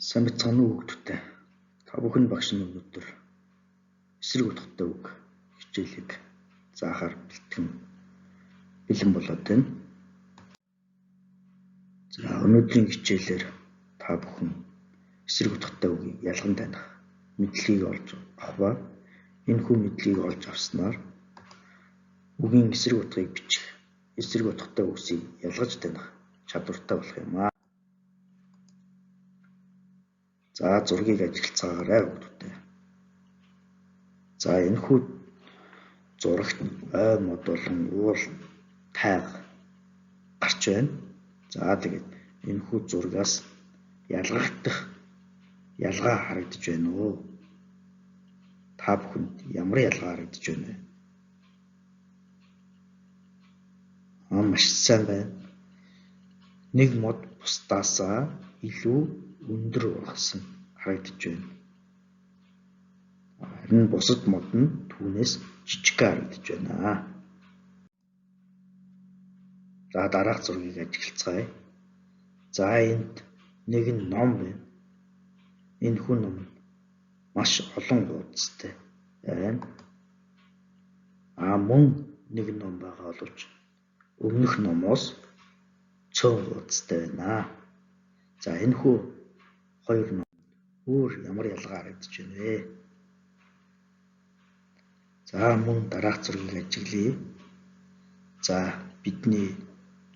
Сайн байцгаана уу хүүхдүүдээ. Та бүхэн багш нь өнөөдөр эсрэг утгатай үг хичээлийг заахаар бэлтгэн бэлэн болоод байна. За өнөөдрийн хичээлээр та бүхэн эсрэг утгатай үгийг ялган таних мэдлэгийг олж авах ба энэхүү мэдлэгийг олж авснаар үгийн эсрэг утгыг бичих, эсрэг утгатай үгсийг ялгаж таних чадвартай болох юм аа. За зургийг ажиглацгаагаарай хүүхдүүдээ. За энэхүү зурагт ой мод болон уул тайга гарч байна. За тэгээд энэхүү зургаас ялгагдах ялгаа харагдаж байна уу? Та бүхэнд ямар ялгаа харагдаж байна вэ? Маш сайн байна. Нэг мод бусдаасаа илүү өндөр ургасан харагдаж байна. Харин бусад мод нь түүнээс жижигхэн харагдаж байна. За дараах зургийг ажиглацгаая. За энд нэг нь ном байна. Энэ хүн ном нь маш олон хуудастай байна. Мөн нэг ном байгаа боловч өмнөх номоос цөөн хуудастай байна. За энэ хүү хоёр ном өөр ямар ялгаа харагдаж байна вэ? За мөн дараах зургийг ажиглая. За бидний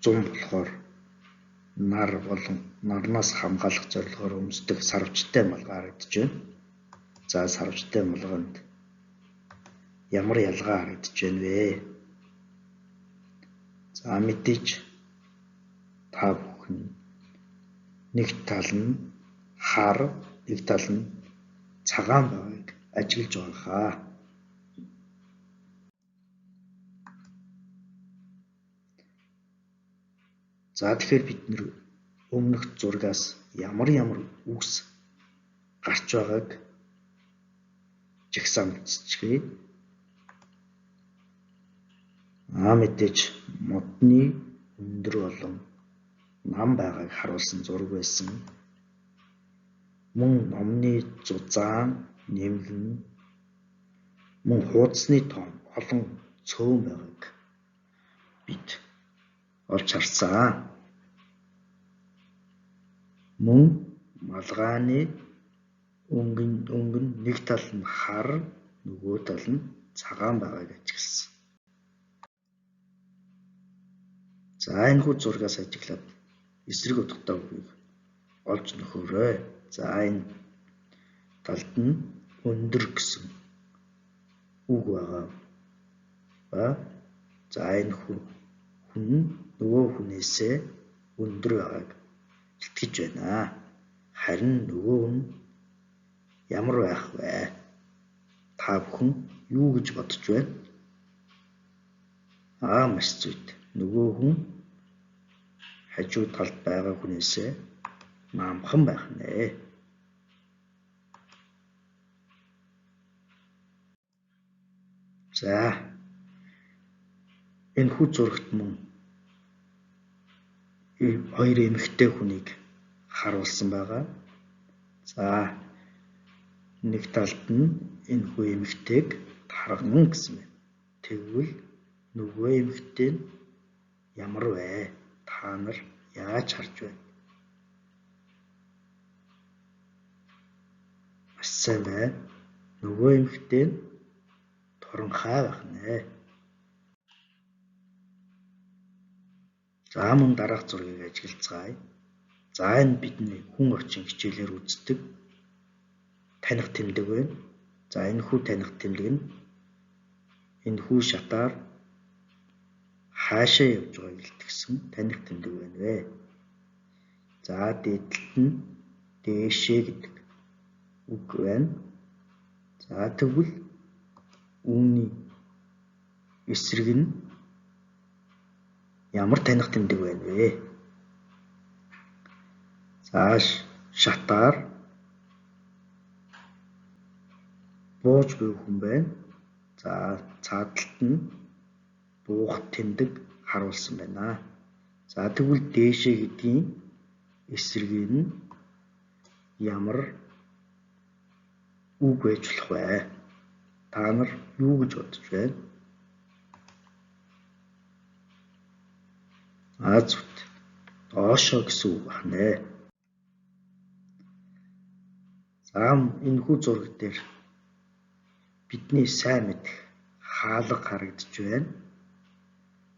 зун болохоор нар болон нарнаас хамгаалах зорилгоор өмсдөг сарвчтай малгай харагдаж байна. За сарвчтай малгайнд ямар ялгаа харагдаж байна вэ? За мэдээж та бүхэн нэг тал нь хар, нэг тал нь цагаан байгааг ажиглаж байгаа. За тэгэхээр бид нэр өмнөх зургаас ямар ямар үгс гарч байгааг жагсаан биччихье. Мэдээж модны өндөр болон нам байгааг харуулсан зураг байсан. Мөн номны зузаан, нэмгэн, мөн хуудасны тоон олон цөөн байгааг бид олж харсан. Мөн малгайны өнгө нь нэг тал нь хар, нөгөө тал нь цагаан байгааг ажигласан. За энэхүү зургаас ажиглаад эсрэг утгатай үгийг олж нөхөөрэй. За энэ талд нь өндөр гэсэн үг байгаа ба за энэ хүн нөгөө хүнээсээ өндөр байгааг илтгэж байна. Харин нөгөө хүн ямар байх вэ? Та бүхэн юу гэж бодож байна? Маш зүйт. Нөгөө хүн хажуу талд байгаа хүнээсээ намхан байх нэ. За энэхүү зурагт мөн хоёр эмэгтэй хүнийг харуулсан байгаа. За нэг талд нь энэхүү эмэгтэйг тарган гэсэн байна. Тэгвэл нөгөө эмэгтэй нь ямар вэ? Та нар яаж харж байна? Маш сайн байна. Нөгөө эмэгтэй нь туранхай байх нэ. За мөн дараах зургийг ажиглацгаая. За энэ бидний хүн орчин хичээлээр үздэг таних тэмдэг байна. За энэхүү таних тэмдэг нь энэхүү шатаар хаашаа явж байгааг илтгэсэн таних тэмдэг байна вэ? За дээд талд нь дээшээ гэдэг үг байна. За тэгвэл үүний эсрэг нь ямар таних тэмдэг байна вэ? За шатаар бууж буй хүн байна. За цаадалт нь буух тэмдэг харуулсан байна. За тэгвэл дээшээ гэдгийн эсрэг нь Ямар үг байж болох вэ? Та нар юу гэж бодож байна? А зүт. Доошоо гэсэн үг байна. За энэхүү зураг дээр бидний сайн мэдэх хаалга харагдаж байна.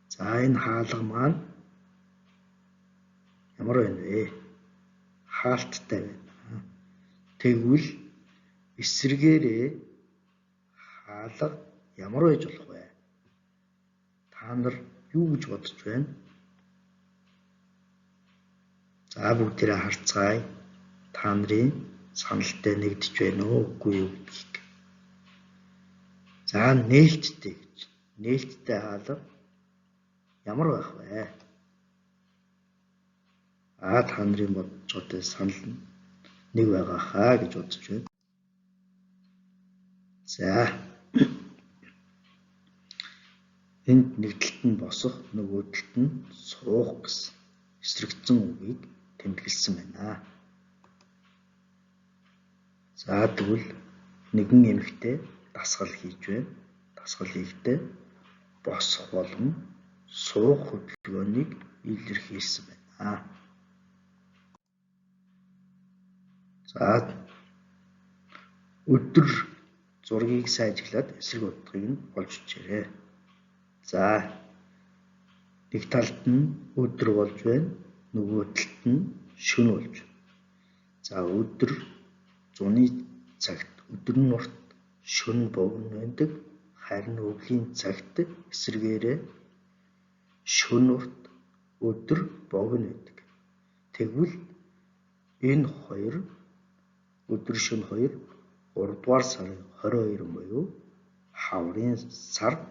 За энэ хаалга маань ямар байна вэ? Хаалттай байна. Тэгвэл эсрэгээрээ хаалга ямар байж болох вэ? Та нар юу гэж бодож байна? За бүгдээрээ харцгаая. Та нарын саналтай нэгдэж байна уу, үгүй юу гэдгийг. За нээлттэй гэж. Нээлттэй хаалга ямар байх вэ? А та нарын бодож байгаатай санал нь нэг байгаа хаа гэж бодож байна. За энд нэг талд нь босох, нөгөө талд нь суух гэсэн эсрэгцэн үгийг тэмдэглэсэн байна. За тэгвэл нэгэн эмэгтэй дасгал хийж байна. Дасгал хийхдээ босох болон суух хөдөлгөөнийг илэрхийлсэн байна. За өдөр зургийг сайжиглаад эсрэг утгыг нь олж бичээрэй. За нэг талд нь өдөр болж байна, нөгөө талд нь шөнө болж байна. За өдөр зуны цагт өдөр нь урт, шөнө богино байдаг. Харин өвлийн цагт эсрэгээрээ шөнө урт, өдөр богино байдаг. Тэгвэл энэ хоёр өдөр шөнө хоёр 3 дугаар сарын 22 буюу хаврын сард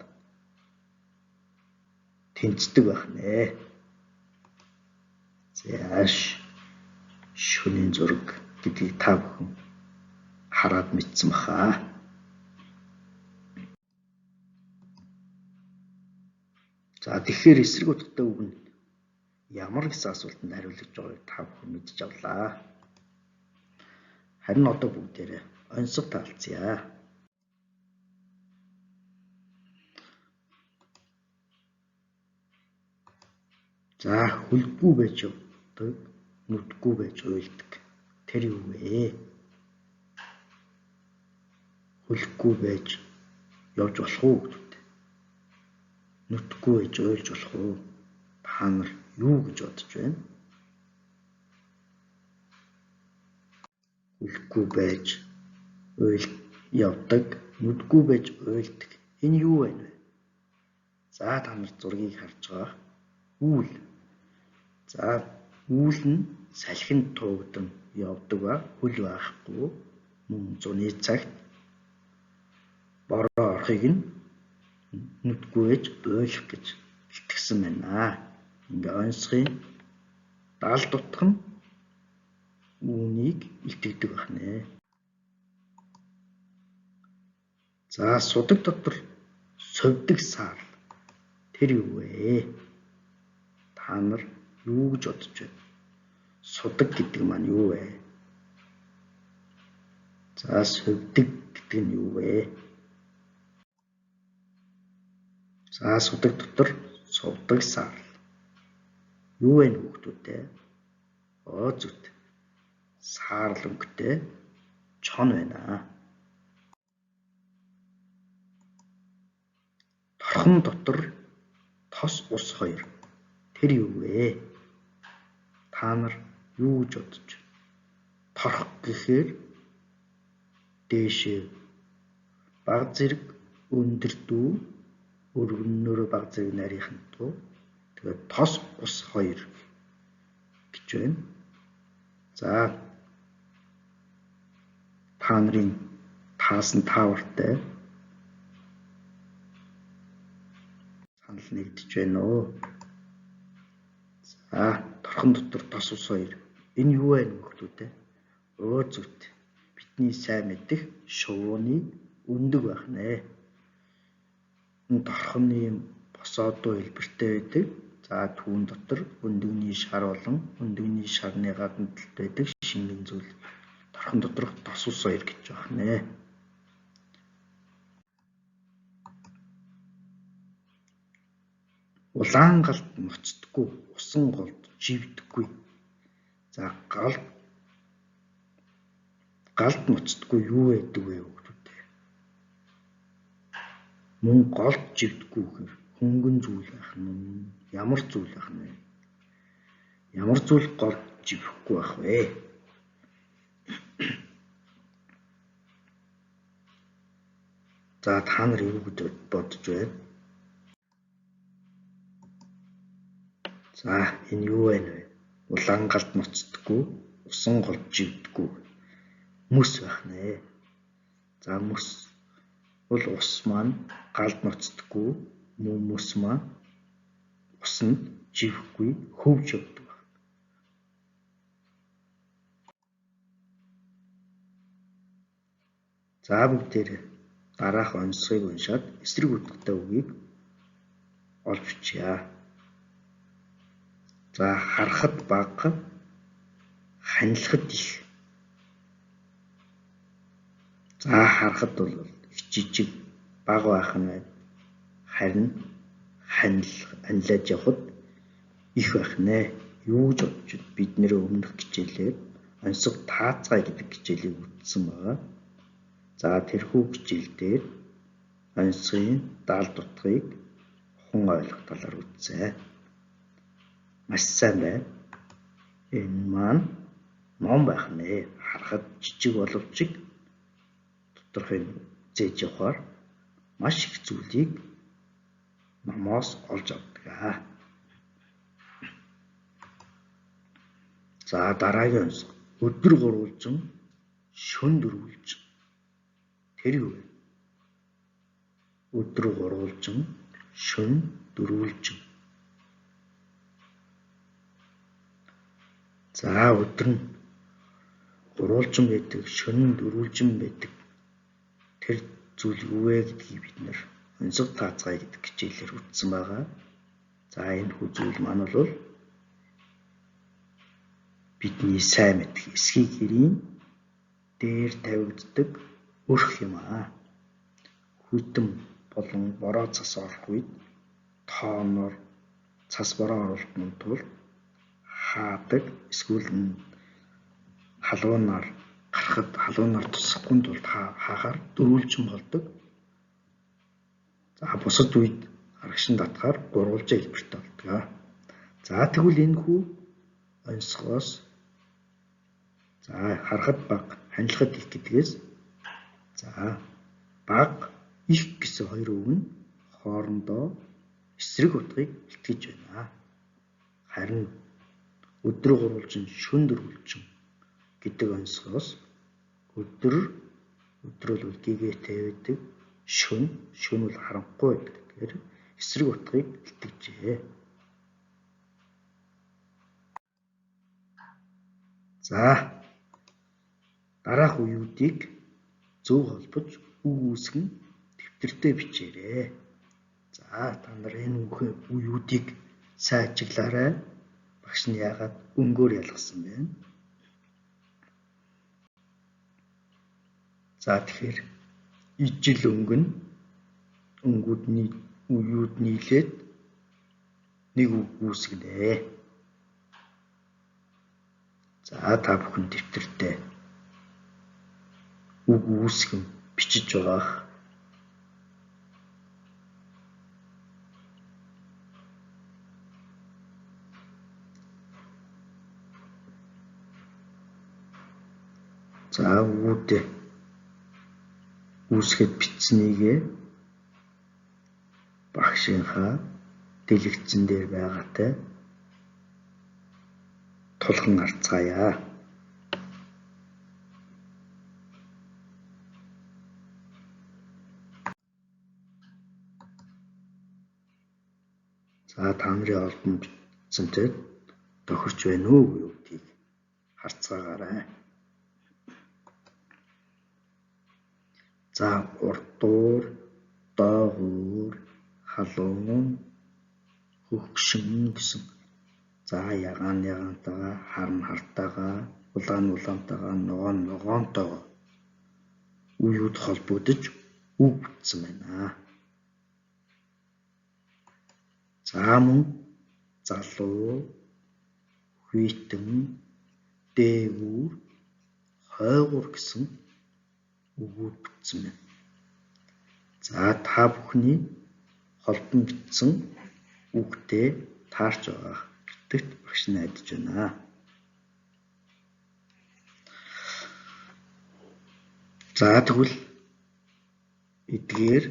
тэнцдэг байх нэ. За шөнийн зураг гэдгийг та бүхэн хараад мэдсэн баха. За тэгэхээр эсрэг утгатай үг нь ямар гэсэн асуултанд хариулж байгааг та бүхэн мэдж авлаа. Харин одоо бүгдээрээ онцгой таалцъя. За хөлгүй байж явдаг, нүдгүй байж уйлдаг. Тэр юу вэ? Хөлгүй байж явж болох уу гэдэг. Нүдгүй байж уйлж болох уу? Та нар юу гэж бодож байна? Хөлгүй байж уйл явдаг, нүдгүй байж уйлдаг. Энэ юу байна вэ? За та нар зургийг харж байгаа. Үүл. За үүл нь салхинд туугдан явдаг ба хөл байхгүй мөн зуны цагт бороо орохыг нь нүдгүй байж уйлах гэж илтгэсэн байна. Ингээ онцгийн далд утга нь үүнийг илтгэдэг байх нэ. За судаг дотор совдог саар тэр юу вэ? Та нар юу гэж бодож байна? Судаг гэдэг маань юу вэ? За совдог гэдэг нь юу вэ? За судаг дотор сувдаг саар. Юу вэ хүүхдүүдээ? Оо зүт. Саарл өнгөтэй чон байна. Торхон дотор тос ус хоёр. Тэр юу вэ? Та нар юу гэж бодож байна? Торх гэхээр дээшээ баг зэрэг өндөр дүү, өргөннөөрөө баг зэрэг нарийнхан дүү. Тэгээд тос ус хоёр гэж байна. За та нарын таасан таавартай санал нэгдэж байна уу? За торхон дотор тос ус хоёр. Энэ юу вэ нөхдөдөө? Өө зүт. Бидний сайн мэдэх шувууны өндөг байх нэ. Энэ торхны босоодуу хэлбэртэй байдаг. За түүн дотор өндөгний шар болон өндөгний шарны гадна талд байдаг шингэн зүйл Орхон доторх тос ус хоёр гэж байх нэ. Улаан галд ноцдоггүй, усан голд живдэггүй. За галд ноцдоггүй юу байдаг вэ хүүхдүүдээ? Мөн голд живдэггүй гэхээр хөнгөн зүйл байх нь ямар зүйл байх нь вэ? Ямар зүйл голд живэхгүй байх вэ? За та нар юу гэж бодож байна? За энэ юу байна вэ? Улаан галд ноцдоггүй, усан голд живдэггүй. Мөс байх нэ. За мөс бол ус маань галд ноцдоггүй, мөн мөс маань усанд живэхгүй, хөвж явдаг байна. За бүгдээрээ дараах онцлогийг уншаад эсрэг утгатай үгийг олж бичье. За харахад бага, ханилахад их. За харахад бол их жижиг бага байх нь байна. Харин ханилаад явхад их байх нэ. Юу гэж бодож бид нэр өмнөх хичээлээр онцлог таацгаая гэдэг хичээлийг үзсэн байгаа. За тэрхүү хичээл дээр онцлогийн даалд утгыг ухаан ойлгох талаар үзсэн. Маш сайн байна. Энэ маань ном байх нэ. Харахад жижиг боловч доторхыг зээж явахаар маш их зүйлийг номоос олж авдаг. За дараагийн онцлог өдөр гурвалжин, шөнө дөрвөлжин. Тэр юу вэ? Өдөр гурвалжин, шөнө дөрвөлжин. За өдөр нь гурвалжин байдаг, шөнө нь дөрвөлжин байдаг. Тэр зүйл юу вэ гэдгийг бид нэр онцлог таацгаая гэдэг хичээлээр үзсэн байгаа. За энэ хүү зүйл маань бол бидний сайн мэдэх эсхий гэрийн дээр тавигддаг өрх юм аа. Хүйтэн болон бороо цас орох үед тооноор цас бороо оруулахын тулд хаадаг, эсвэл халуунаар гарахад халуунаар тусахгүй тулд хаахаар дөрвөлжин болдог. За бусад үед арагшин татгаар гурвалжин хэлбэртэй болдог. За тэгвэл энэ хүү онцгоос за харахад бага, ханилахад их гэдгээс за бага, их гэсэн хоёр үг нь хоорондоо эсрэг утгыг илтгэж байна. Харин өдөр гурвалжин, шөнө дөрвөлжин гэдэг онцгоос өдөр бол гэгээтэй байдаг, шөнө бол харанхуй байдаг. Тэгэхээр эсрэг утгыг илтгэжээ. За дараах үеүүдийг зөв холбож үг үүсгэн дэвтэртээ бичээрэй. За та нар энэ үеүүдийг сайн ажиглаарай. Багш нь яагаад өнгөөр ялгасан бэ? За тэгэхээр ижил өнгө нь өнгүүдний үеүд нийлээд нэг үг үүсгэнэ. За та бүхэн дэвтэртээ үг үүсгэн бичиж байгаа. За үгүүдээ үүсгээд бичснийгээ багшийнхаа дэлгэцэн дээр байгаатай тулган харцгаая. За та нарын олбон бичсэнтэй тохирч байна уу гэдгийг харцгаагаарай. За урдуур, доогуур, халуун, хөгшин гэсэн. За ягаан ягаантайгаа, хар нь хартайгаа, Улаан улаантайгаа, ногоон ногоонтойгоо үеүд холбогдож үг бүтсэн байна. За мөн залуу, хүйтэн, дээгүүр, хойгуур гэсэн үгүүд бүтсэн байна. За та бүхний холбон бичсэн үгтэй таарч байгаа гэдэгт багш найдаж байна. За тэгвэл эдгээр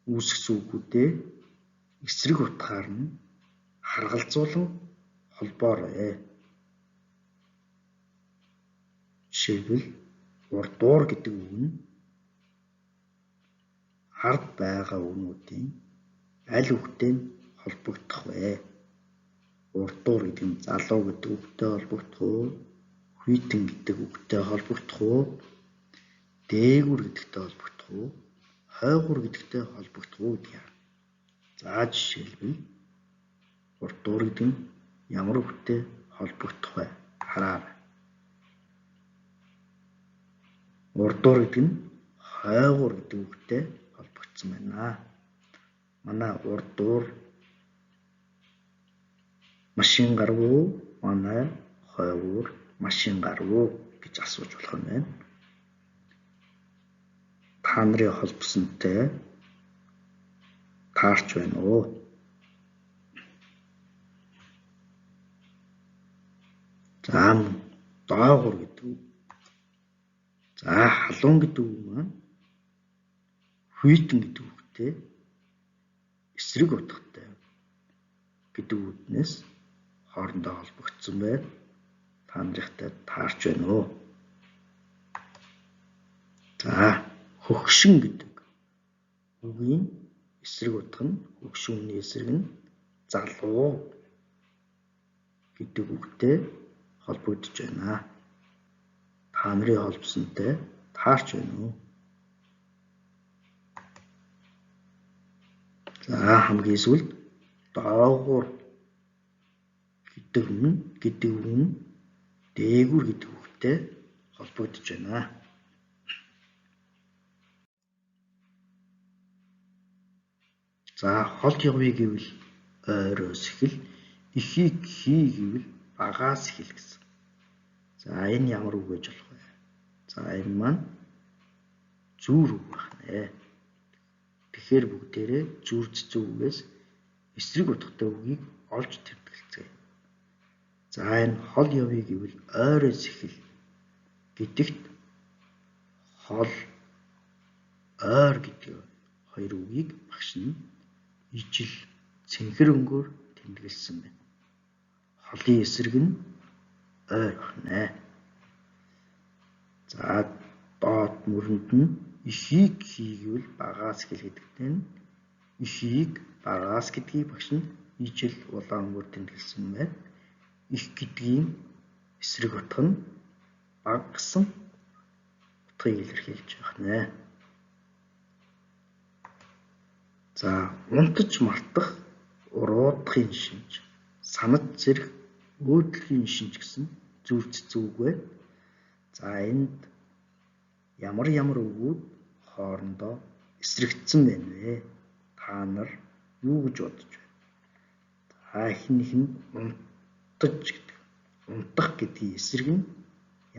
үүсгэсэн үгүүдээ эсрэг утгаар нь харгалзуулан холбоорой. Жишээлбэл урдуур гэдэг үг нь ард байгаа үгнүүдийн аль үгтэй нь холбогдох вэ? Урдуур гэдэг нь залуу гэдэг үгтэй холбогдох уу? Хүйтэн гэдэг үгтэй холбогдох уу? Дээгүүр гэдэгтэй холбогдох уу? Хойгуур гэдэгтэй холбогдох уу гэдэг юм. За жишээлбэл урдуур гэдэг нь ямар үгтэй холбогдох вэ? Хараарай. Урдуур гэдэг нь хойгуур гэдэг үгтэй холбогдсон байна. Манай урдуур машин гарав уу? Манай хойгуур машин гарав уу гэж асууж болох юм байна. Та нарын холбосонтой таарч байна уу? За доогуур гэдэг үг. За халуун гэдэг үг маань хүйтэн гэдэг үгтэй эсрэг утгатай гэдэг үгнээс хоорондоо холбогдсон байна. Та нарынхтай таарч байна уу? За хөгшин гэдэг үгийн эсрэг утга нь хөгшин үгний эсрэг нь залуу гэдэг үгтэй холбогдож байна. Та нарын холбосонтой таарч байна уу? За хамгийн сүүлд доогуур гэдэг үг нь дээгүүр гэдэг үгтэй холбогдож байна. За хол явъя гэвэл ойроос эхэл, ихийг хий гэвэл багаас эхэл гэсэн. За энэ ямар үг гэж болох вэ? За энэ маань зүүр үг байна. Тэгэхээр бүгдээрээ зүүр цэцэн үгээс эсрэг утгатай үгийг олж тэмдэглэцгээе. За энэ хол явъя гэвэл ойроос эхэл гэдэгт хол ойр гэдэг хоёр үгийг багш нь ижил цэнхэр өнгөөр тэмдэглэсэн байна. Холын эсрэг нь ойр байна. За доод мөрөнд нь ихийг хийгээвэл багаас эхэл гэдэгтэй нь ихийг багаас гэдгийг багш нь ижил улаан өнгөөр тэмдэглэсэн байна. Их гэдгийн эсрэг утга нь баг гэсэн утгыг илэрхийлж байна. За унтаж мартах уруудахын шинж, санаж зэрэг өөдлөгийн шинж гэсэн зүр цэцэн үг байна. За энд ямар ямар үгүүд хоорондоо эсрэгдсэн байна вэ? Та нар юу гэж бодож байна? За эхнийх нь унтаж гэдэг. Унтах гэдгийн эсрэг нь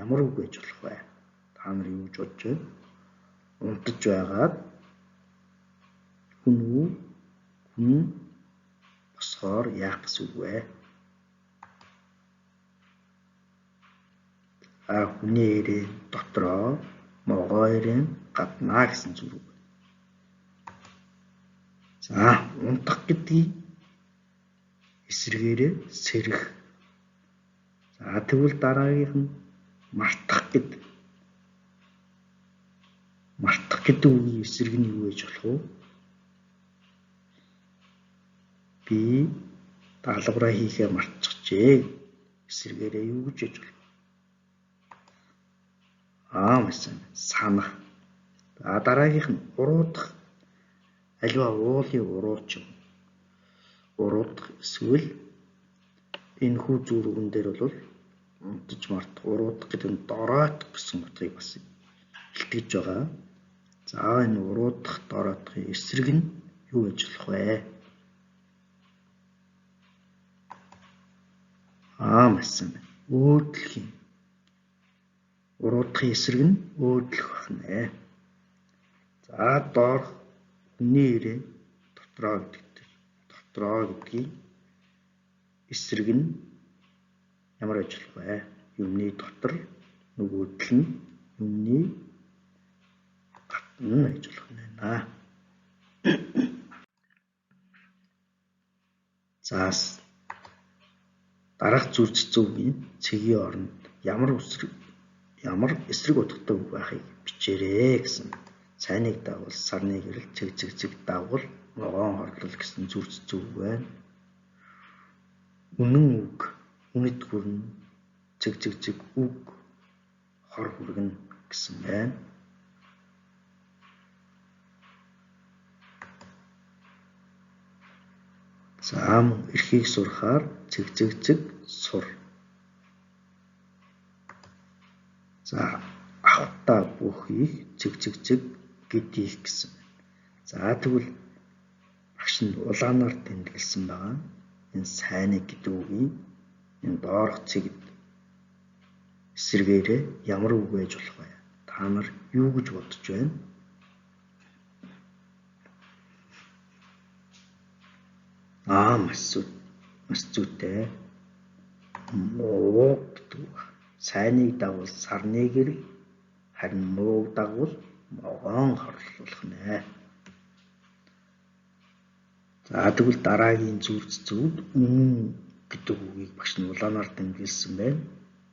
ямар үг байж болох вэ? Та нар юу гэж бодож байна? Унтаж байгаад хүн үү? Хүн босохоор яах гэсэн үг вэ? А хүний эрээ дотроо могоо эрээ гаднаа гэсэн зүйл үг. За унтах гэдгийг эсрэгээрээ сэрэх. За тэгвэл дараагийнх нь мартах гэдэг. Мартах гэдэг үгийн эсрэг нь юу гэж болох вэ? Би даалгавраа хийхээ мартчихжээ. Эсрэгээрээ юу гэж яж болох вэ? Аа маш сайн. Санах. За дараагийнх нь уруудах. Аливаа уулын урууч юм. Уруудах эсвэл энэхүү зүүр үгэн дээр бол Унтаж мартах, уруудах гэдэг нь дороотох гэсэн утгыг бас илтгэж байгаа. За энэ уруудах, дороотохын эсрэг нь юу гэж болох вэ? Маш сайн байна. Өөдлөхийн. Уруудахын эсрэг нь өөдлөх байна. За доорх хүний ирээ дотроо гэдэг дээр. Дотроо гэдгийн эсрэг нь ямар байж болох вэ? Юмны дотор, нөгөөдөл нь юмны гадна байж болох нь байна. За дараах зүрх цэцүүгийн цэгийн оронд ямар эсрэг утгатай үг байхыг бичээрэй гэсэн. Сайныг дагуул, сарны гэрэл, цэг цэг цэг дагуул, ногоон хорлол гэсэн зүрх цэцүү байна. Үнэн үг, үнэт хүрнэ, цэг цэг цэг үг, хор хүргэнэ гэсэн байна. За мөн эрхийг сурахаар цэг цэг цэг сур. За авахтаа бүх их цэг цэг цэг гэдийх гэсэн. За тэгвэл багш нь улаанаар тэмдэглэсэн байгаа. Энэ сайныг гэдэг үгийн энэ доорх цэгд эсрэгээрээ ямар үг байж болох вэ? Та нар юу гэж бодож байна? Маш зүйтэй. Муу гэдэг үг. Сайныг дагуул сарны гэрэл, харин мууг дагуул могоон хорлуулах нэ. За тэгвэл дараагийн зүрх цэцүүд үнэн гэдэг үгийг багш нь улаанаар тэмдэглэсэн байна.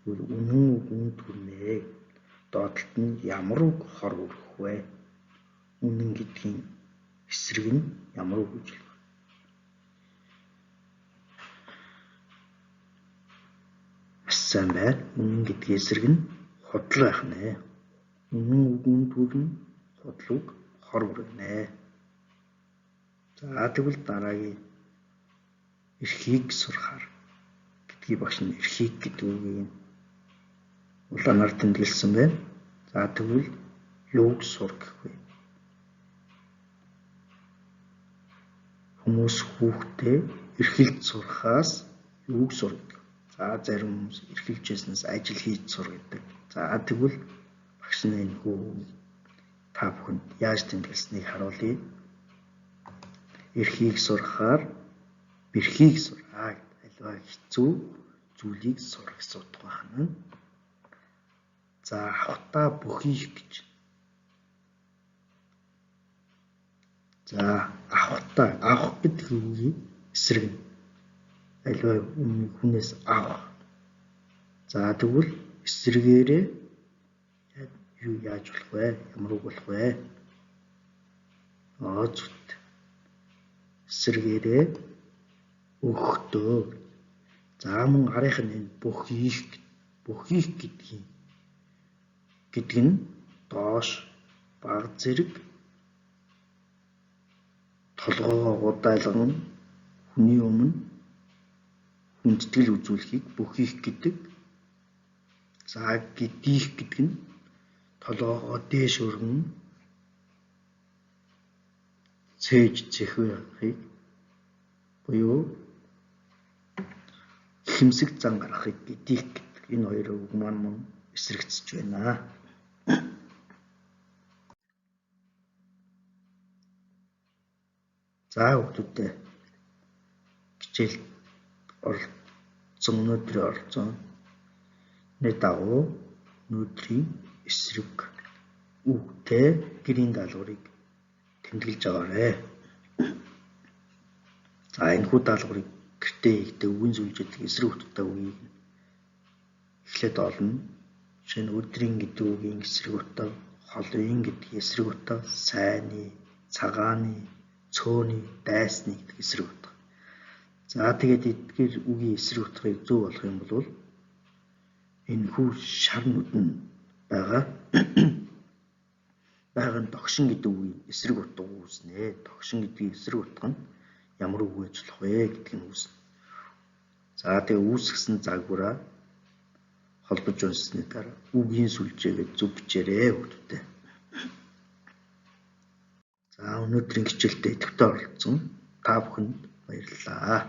Тэгвэл үнэн үг үнэт хүрнэ. Доод талд нь ямар үг хор өрөх вэ? Үнэн гэдгийн эсрэг нь ямар үг гэж болох вэ? Маш сайн байна. Үнэн гэдгийн эсрэг нь худал байх нэ. Үнэн үг үнэт хүрнэ, худал үг хор хүргэнэ. За тэгвэл дараагийн эрхийг сурахаар гэдгийг багш нь эрхийг гэдэг үгийг улаанаар тэмдэглэсэн байна. За тэгвэл юуг сур гэх вэ? Хүмүүс хүүхдээ эрхэлж сурахаас юуг сур гэдэг. За зарим хүмүүс эрхэлж байснаас ажил хийж сур гэдэг. За тэгвэл багш нь энэ хүү та бүхэнд яаж тэмдэглэснийг харуулъя. Эрхийг сурахаар бэрхийг сураа гэдэг. Аливаа хэцүү зүйлийг сур гэсэн утга байна. За авахтаа бүхийх гэж. За авахтаа авах гэдэг үгийн эсрэг нь аливаа хүнээс авах. За тэгвэл эсрэгээрээ юу яаж болох вэ? Ямар үг болох вэ? Зүт. Эсрэгээрээ өгөхдөө. За мөн арийнх нь энэ бүхийх гэдэг нь доош баг зэрэг толгоогоо гудайлган хүний өмнө хүндэтгэл үзүүлэхийг бүхийх гэдэг. За гэдийх гэдэг нь толгоогоо дээш өргөн цээж цэхвэхийг буюу хэмсэг зан гаргахыг гэдийх гэдэг. Энэ хоёр үг маань мөн эсрэгцэж байна. За хүүхдүүдээ хичээл оролцсон өнөөдрийн оролцооны дагуу өнөөдрийн эсрэг үгтэй гэрийн даалгаврыг тэмдэглэж аваарай. За энэхүү даалгаврыг гэртээ хийхдээ үгэн зүйлждэг эсрэг утгатай үгийг эхлээд олно. Жишээ нь өдрийн гэдэг үгийн эсрэг утга, холын гэдэг эсрэг утга, сайны, цагааны, цөөний, дайсны гэдэг эсрэг утга. За тэгээд эдгээр үгийн эсрэг утгыг зөв болох юм бол энэхүү шар нүдэн байгаа нь догшин гэдэг үгийн эсрэг утга үүснэ. Догшин гэдгийн эсрэг утга нь ямар үг байж болох вэ гэдг нь үүснэ. За тэгээ үүсгэсэн загвараа Холбож уншсаны дараа үгийн сүлжээгээ зөв бичээрэй хүүхдүүдээ. За, өнөөдрийн хичээлдээ идэвхтэй оролцсон та бүхэнд баярлалаа.